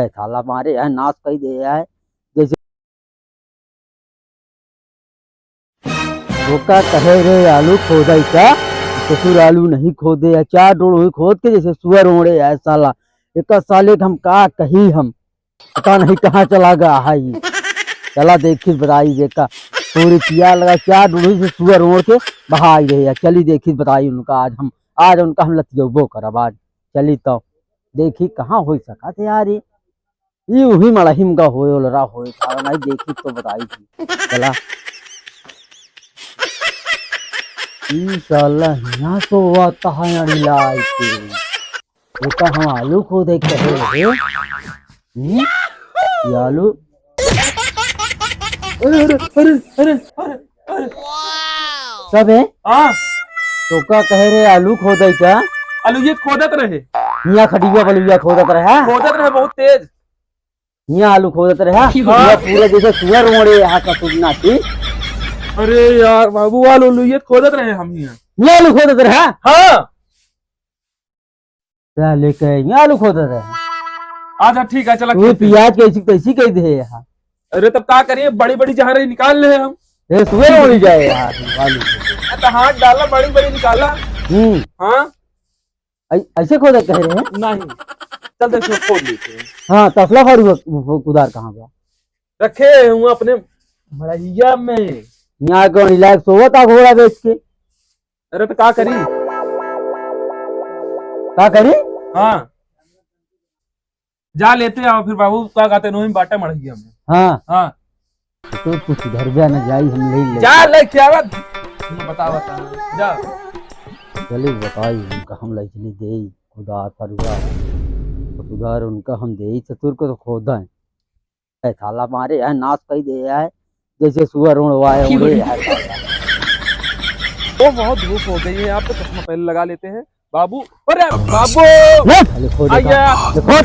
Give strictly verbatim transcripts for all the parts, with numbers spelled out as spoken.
ए साला मारे है, नाश कई दे है। जैसे ओका कहे रे आलू खोदे का, ससुर आलू नहीं खोदे है, चार डोल हुई खोद के जैसे सुअर ओढ़े है साला। एका साले के हम का कही हम, पता नहीं कहाँ चला गया है ई। चला देखी बताई जेका, पूरी पिया लगा चार डोल हुई से सुअर ओढ़ के बहा आई रहे है। चली देखी बताई उनका आज हम, आज उनका हम लतियबो करब आज। चली तो देखी कहाँ हो सका थे यार ई। ई उही मड़हिम का होए, ओलरा होए, साला नहीं देखी तो बताई थी। चला। ई साला हियाँ सोवत है अड़िलाई के। ये तो हम आलू खोदे कहे रहे। हम्म? ये आलू। अरे, अरे, अरे, अरे, अरे, अरे। सब है? हाँ। तो का कहे रहे आलू खोदे का? आलू ये खोदत रहे। हियाँ खटिया बलुइया खोदत रहे, हाँ? खोदत रहे बहुत तेज। हियाँ आलू खोदत रहे, हाँ? हाँ। हियाँ पूरा जैसे सुअर ओढ़े यहाँ का सुनना थी। अरे यार बाबू, आलू, आलू ये खोदत रहे हम हियाँ। हियाँ आलू खोदत रहे, हाँ? हाँ। साले के हियाँ आलू खोदत रहे। अच्छा ठीक है, चला तू खेते। पियाज कैसी कैसी कह दे यहाँ। अरे तब का करिए, बड़ी बड़ी जहाँ रही निकाल ले हम। ये सुअर ओढ़ जाए यार, आलू। अरे तो हाथ डाला, बड़ी बड़ी निकाला। हम्म। हाँ। ऐ-, ऐसे खोदे कह रहे हैं? नहीं, चल देखो, खोद लेते हैं। हाँ, तसला भर हुआ, वो कुदार कहाँ बा? रखे हूँ अपने मड़ैया में। यहाँ कौन इलाज सोवत आ घोड़ा बेच के? अरे तो का करी? का करी? हाँ, जा लेते आओ फिर बाबू, का कहते नोही बाटा मड़ैया में। हाँ। हाँ। तो तू सुधर जा ना जाई, हम ले ले। जा लेके आवा। बता, बता। जा। चली बताई उनका हम ले चली देई, खुदा फरुआ। तो खुदा उनका हम देई, चतुर को तो खोदा है। ए साला मारे है, नाश कई दे है, जैसे सुअर उड़वाए उड़े है साला। तो बहुत धूप हो गई है, आप तो चश्मा पहले लगा लेते हैं। बाबू, अरे बाबू! ले, साले खोदे का। आइया। ले खोद।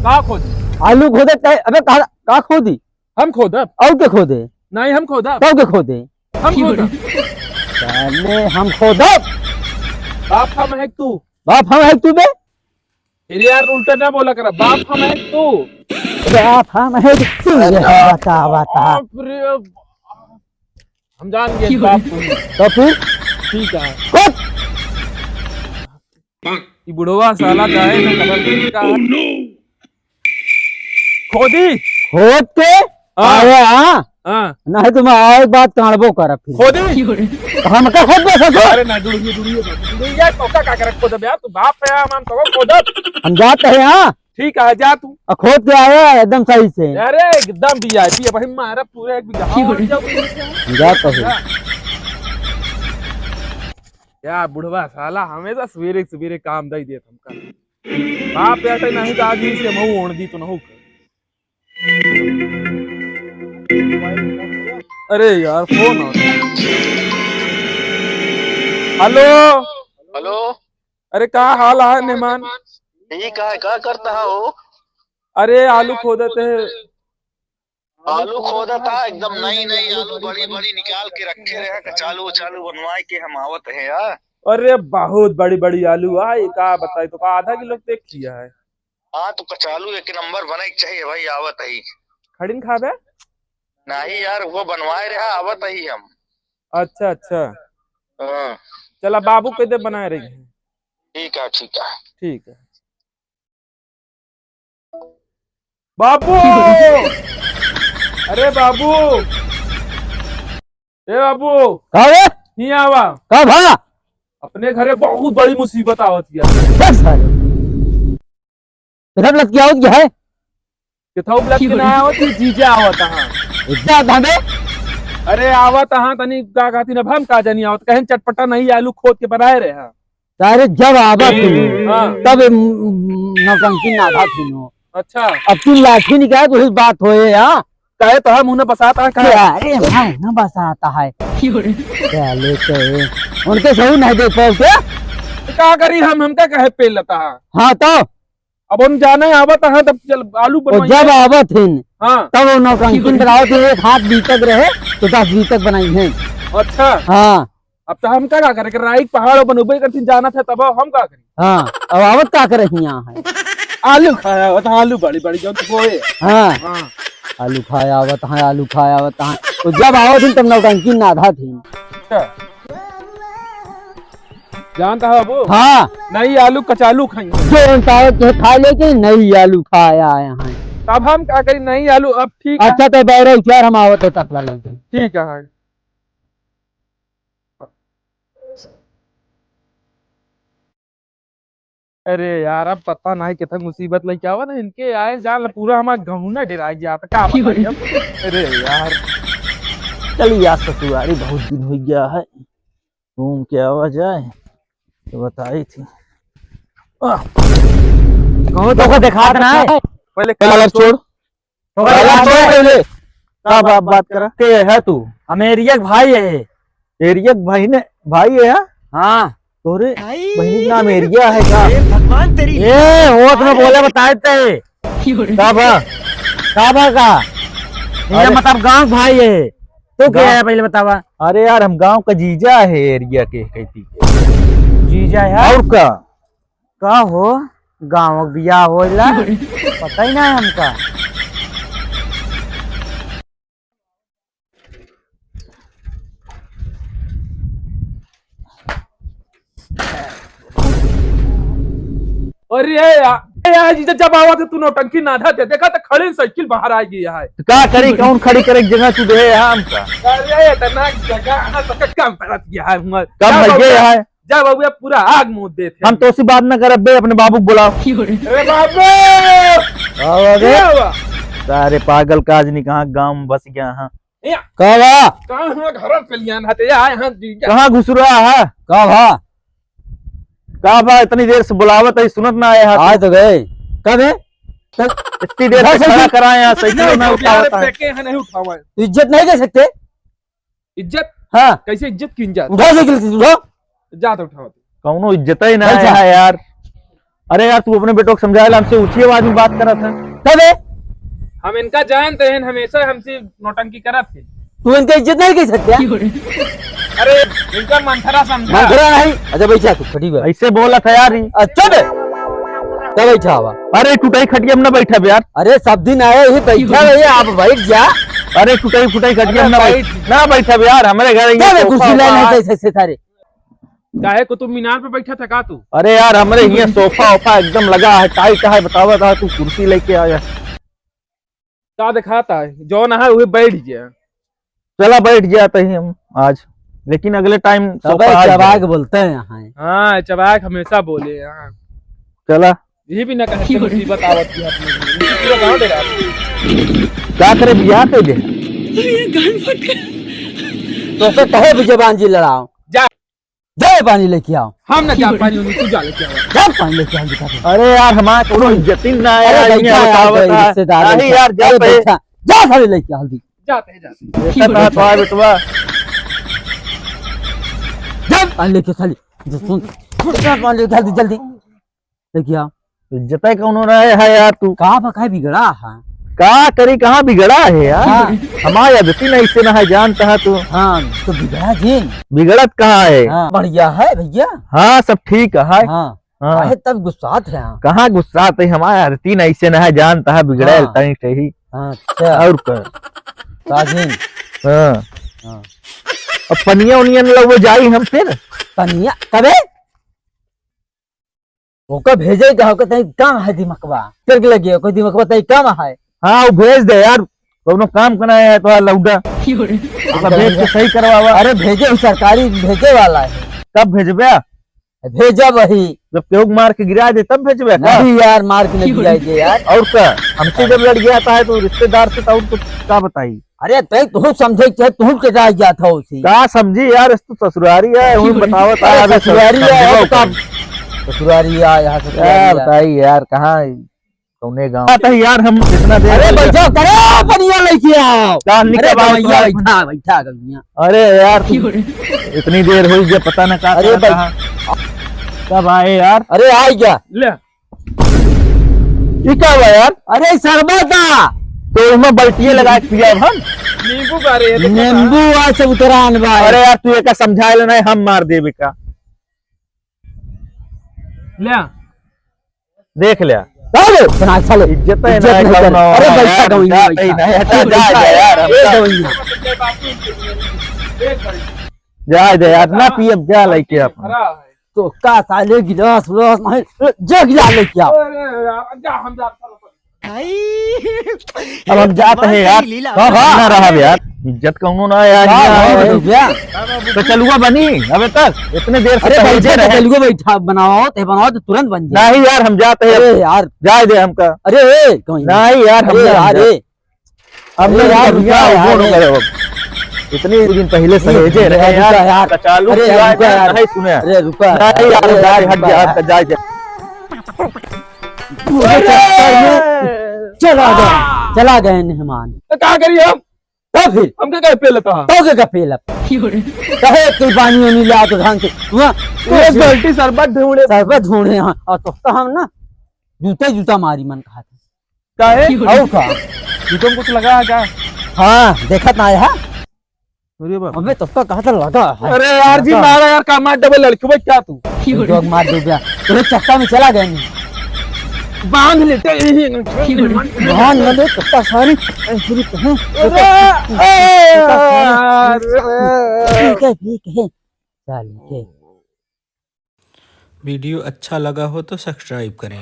का खोदी? आलू खोदे चाहे, अबे का, का खोदी? हम खोदब? और के खोदे? नहीं, हम खोदब। तब के खोदे? हम खोदब। पहले हम खोदब। बाप हम है तू। बाप हम है तू बे? अरे यार, उल्टा ना बोला करा। बाप हम है तू। बाप हम है तू। ये बता, बता। बाप रे, हम जान गए बाप तू। तो फिर? ठीक है। खोद। ई बुढ़वा साला जाए ना कदम का। खोदी? खोद के? हाँ। आया, हाँ? हाँ। नहीं तो मैं आए बात काढ़बो करब फिर। खोदी? तो हम का खोदबे ससुर? अरे ना, जुड़िए, जुड़िए, जुड़िए, तो का, का करब खोदब यार? तू बाप है, हम, हम तो खोदब। हम जाते हैं, हाँ? ठीक है, जा तू। आ, खोद के आया एकदम सही से। अरे एकदम V I P है भाई, मारा पूरा एक बीघा। और जाओ, हम जाते हैं। जा। या बुढ़वा साला हमेशा सवेरे सवेरे काम दई देत हमका। बाप बेटे नहीं तो आज ही से महू ओढ़ दी तो नहू कर। अरे यार, फोन आ रहा है। हेलो। हेलो। अरे, का हाल है, मेहमान? ठीक है, का करता है हो? अरे, आलू खोदत है। आलू खोदत है, एकदम नई नई आलू बड़ी बड़ी निकाल के रखे रहे, कचालू उचालू बनवाए के हम आवत है यार। अरे, बहुत बड़ी बड़ी आलू है, का बताई तो, का आधा किलो देख लिया है। हाँ, तो कचालू एक नंबर बने के चाहिए भाई, आवत है। खड़िन खाबे? नहीं यार, वो बनवाए रहा, आवत ही हम। अच्छा, अच्छा। हाँ। चला, बाबू के दे बनाए रही है। ठीक है, ठीक है। ठीक है। बाबू! अरे बाबू! ए बाबू! का रे? नहीं आवा। का भा? अपने घरे बहुत बड़ी मुसीबत आवत है। बस सारे। तेरा लत क्या होत है? किथाऊ ब्लॉक के ना आवत, ये जीजा आवत, हाँ। इतना धमे? अरे आवत, हाँ, तनी का कहती ना, हम का जानी आवत, कहें चटपटा नहीं, आलू खोद के बनाए रहे, हाँ। सारे जब आवत ही, हाँ। तब, म, म, नौटंकी ना था तीनों। अच्छा। अब तीन लाठी निकाल, तो ही बात होए, हाँ। कहे तो हम उन्हें बसाता है, कहे। अरे, हाँ, उन्हें बसाता है। क्या लेते हैं? उनके सहू नहीं देख पाओ क्या? तो का करी हम, हमका कहे पेल लेता है? हाँ, तो? अब उन जाने आवत है, तब चल आलू वो बनवाइए। जब आवत हिन, हाँ। तब वो नौटंकी करावत हिन, एक हाथ बीतक रहे, तो दस बीतक बनाई हैं। अच्छा। हाँ। अब तो हम का, का करे, राई के पहाड़ बनबे करथिन, जाना था, तब हम का करी? हाँ, अब आवत का करे हियाँ है? आलू खाए आवत हैं, आलू बड़ी बड़ी जौन बोए। हाँ। हाँ। आलू खाए आवत हैं, आलू खाए आवत हैं। तो जब आवत ही तब नौटंकी नाधा थी। अच्छा। जानता है बाबू? हाँ। नहीं आलू कचालू खाई। जो अंटावत के खा लेके नहीं आलू खाए आए हैं। तब हम का करी, नहीं आलू अब ठीक है। अच्छा तो बैरा उचार हम आवत है तकला लेके। ठीक है। अरे यार, अब पता नहीं कितना मुसीबत लेके आवा ना, इनके आए जान ला पूरा हमारा गहुना डेरा गया था, का बताई अब? अरे यार, चल यार ससुरारी बहुत दिन हो गया है, घूम के आवा जाए तो बताई थी। आह, कहो तो को दिखात ना है। पहले कलर छोड़। तो भाई, पहले हम छोड़ पहले। का बात, बात करा? के है तू? हम एरिया के भाई है। एरिया के भाई ने, भाई है? हाँ। तोरे बहिनी के नाम एरिया है का? ए भगवान तेरी। ए, होश में बोले बताए ते। का बा? का बा का? ये अरे। मतलब गांव भाई है। तो क्या गांव है पहले बतावा? अरे यार, हम गांव का जीजा है एरिया के, कहती के। जीजा है? और का? का हो, गाँव के बियाह होला? पता ही ना है हमका। अरे यार, ए यार, जीजा जब आवा तो तू नौटंकी नाधा थे, देखा तो खड़े साइकिल बाहर आ गई है। तो का करी, कौन खड़ी करे के जगह तू दे है हमका? अरे इतना जगह, हाँ, तो काम करत गया है हमार। कब क्या लगे बाबू? है? जा बाबू, अब पूरा आग मुँह देत है। हम तोसी बात ना करब बे, अपने बाबू को बुलाओ। अरे बाबू! आओ आगे। क्या हुआ? सारे पागल का आज नहीं कहाँ गाँव में बस गया, हाँ। या। का बा? कहाँ हुआ घर पे लिया ना ते, या, यहाँ जी, या। कहाँ घुस रहा है? का बा? का बा, इतनी देर से बुलावत है, सुनत ना आया है। आ तो गए। कब है? चल। इतनी देर से खड़ा कराए यहाँ, साइकिल ना उठावत है। फेंके हैं, नहीं उठावा है। इज्जत नहीं दे सकते? इज्जत? हाँ। कैसे इज्जत की इज्जत? उठा साइकिल से, उठा। जा तो उठाओ। कौनो इज्जत ही ना है यार। अरे यार, तू अपने बेटो को समझाए ला, हमसे ऊंची आवाज में बात करत है। तबे? हम इनका जानते हैं, हमेशा हमसे नौटंकी करत थे। तू इनका इज्जत नहीं कर सकते? अरे, इनका मंथरा समझा। मंथरा नहीं? अच्छा, बैठा तू, खड़ी बा। ऐसे बोला था यार ही। अच्छा बे। तब बैठा हवा। अरे, टूटाई खटिया में ना बैठा बे यार। अरे, सब दिन आए ही बैठा रहे, आप बैठ जा। अरे, टूटाई फुटाई खटिया में ना बैठ, ना बैठा बे यार, हमारे घर ये क्या बे, सोफा कुर्सी वोफा लेने है। से, से, से थारे। काहे कुतुब मीनार पे बैठा था का तू? अरे यार, हमरे हियाँ सोफा वोफा एकदम लगा है, टाइट है, बतावा था तू कुर्सी लेके आया। का दिखाता है? जौन है, उहे बैठ गया। चला, बैठ जाते ही हम आज, लेकिन अगले टाइम तब सोफा आ चबाए जाए। के बोलते हैं यहाँ। हाँ, चबाए के हमेशा बोले यहाँ। चला। ये भी ना कहे कि मुसीबत आवत की अपने लिए। पूरा गाँव डरा। का करे बियाह के दे? तो से कहे भी जबान जी लड़ाओ। जा। जा पानी लेके आओ। हम ना जा पानी, तू जा लेके आओ। जा पानी लेके आओ, दिखा दे। अरे यार, हमारा कोनो इज्जत ही ना है अरे यार, बैठा ये यार, बताओ, कोई बता। रिश्तेदार नहीं बैठा। यार, जा अरे पे। बैठा, जा सारे लेके आओ, जल्दी। जाते हैं, जाते हैं। बेटा, कहाँ तो आ बेटवा? जा पानी लेके साली, जा सुन, जा पानी लेके जल्दी, जल्दी। लेके आओ। इज्जत है कौनो रहे है यार तू? का बा, का बिगड़ा है? का करी, कहाँ बिगड़ा है यार? हाँ। हमारी आदती नहीं से ना है, जानता है तू। हाँ, तो बिगड़ा जिन। बिगड़त कहाँ है? हाँ, बढ़िया है भैया। हाँ, सब ठीक है। हाँ। हाँ। काहे तब गुस्सात है? कहाँ गुस्सात है? हमारी आदती नहीं से ना है, जानता है, बिगड़ा हाँ। तनी सही। हाँ, अच्छा। और का? का जिन? हाँ। हाँ। अब पनिया उनिया न लगवे जाई हम फिर? पनिया? कबे? ओका भेजे का, ओका तई कम है दिमकवा। चल के लगे, कोई दिमकवा तई कम है। हाँ, वो भेज दे यार, कौनो काम करना है तो लौटा। ओका भेज के सही करवावा। अरे भेजे, वो सरकारी भेजे वाला है। कब भेजबे? भेजा वही। जब केहू के मार के गिरा दे तब भेजबे का? नहीं यार, मार के नहीं गिराई दे यार। और का? हमसे जब लड़ गया था तो रिश्तेदार से तो और कुछ का बताई? अरे, तै तू समझे के, तू के जा गया था उसी। का समझी यार, इस तो ससुरारी है, हूँ बतावत अरे, है, अभी ससुरारी है, समझाओ अब का तुम। ससुरारी है, यहाँ ससुरारी क्या है। बताई यार, कहाँ, कौने गाँव? बात है यार, हम इतना देर अरे, हो गया। बैठा, करे, बढ़िया लेके आओ। का निकल अरे, बाहर भैया, बाहर। बैठा, बैठा, बढ़िया। अरे यार, तू क्यों रे? इतनी देर हो गई, पता ना का अरे, करा भाई। था। कब आए यार? अरे, आ गया। ले। ई का बा यार? अरे, शरबत बा। तो ओमे बल्टिये लगा के पिया हम। नींबू बा रे, ये देखो नींबू ना। आ से उतरान बा। अरे यार, तू एका समझाए ले नहीं, हम मार देबे का। ले आ। देख ले। का रे? सुना, साले, इज्जत है इज्जत ना, नहीं कौनो करे। अरे, है बैठा यार, गवैया, जात ही बैठा। नहीं, हटा, अरे, जा, बैठा, जा यार, ए, हमका गवैया। जाए दे यार, ना पियब, जा लइके आप। तो का साले गिलास उलास नहीं, जा गिलास लइके आओ। अरे यार, जा, हम जा, चलो, चलो। अब हम जाते हैं यार। हाँ, हाँ। ना रहब यार, इज्जत कौनो ना है यार, का यहाँ भाव है। हो गया? तो चलुआ बनी अबे तक, इतने देर से अरे कहे भाई, जे रहे। चलुआ बैठा बनाओ, ते बनाओ तो तुरंत बन जाए। नहीं यार, हम जाते हैं। अरे यार। जाए दे हमका। अरे ए, कहीं। नहीं यार, हम अरे ना यार, जाए। ए। अब अरे नहीं यार, रुका यार, रुका यार, फोन ए। करे अब। इतने दिन पहले से ए, भेजे रहे रुका यार, यार। कचालू अरे यार, खिलाए रुका यार, यार। नहीं सुने। अरे रुका नहीं यार, यार, अरे जाए, हट रुका गया, यार। हट, जाए, जाए। पूरे चक्कर में चला गए, चला गए मेहमान। तो का करी हम? तो फिर? हमके काहे पेलत हा? तो के का पेलत? कहे कोई पानी वानी ले आ तो ढंग से। हुआ? एक बाल्टी शरबत ढूंढे। शरबत ढूंढे, हाँ। और तो, तो हम ना जूते जूता मारी मन कहा था। काहे? और का? जूतों में कुछ लगा है क्या? हाँ, देखत ना आया है? अरे बाप। अबे तब तक कहा था लगा है। अरे यार जी, लगा। मारा यार, का मार डबल लड़की भाई क्या तू? जोग मार दो क्या? तेरे चक्का में चला गया नहीं। बांध लेते यही। बांध न दे, तब तक सारी ऐसे भी कहें। अरे, अरे। ठीक है, ठीक है। चल, ठीक। वीडियो अच्छा लगा हो तो सब्सक्राइब करें।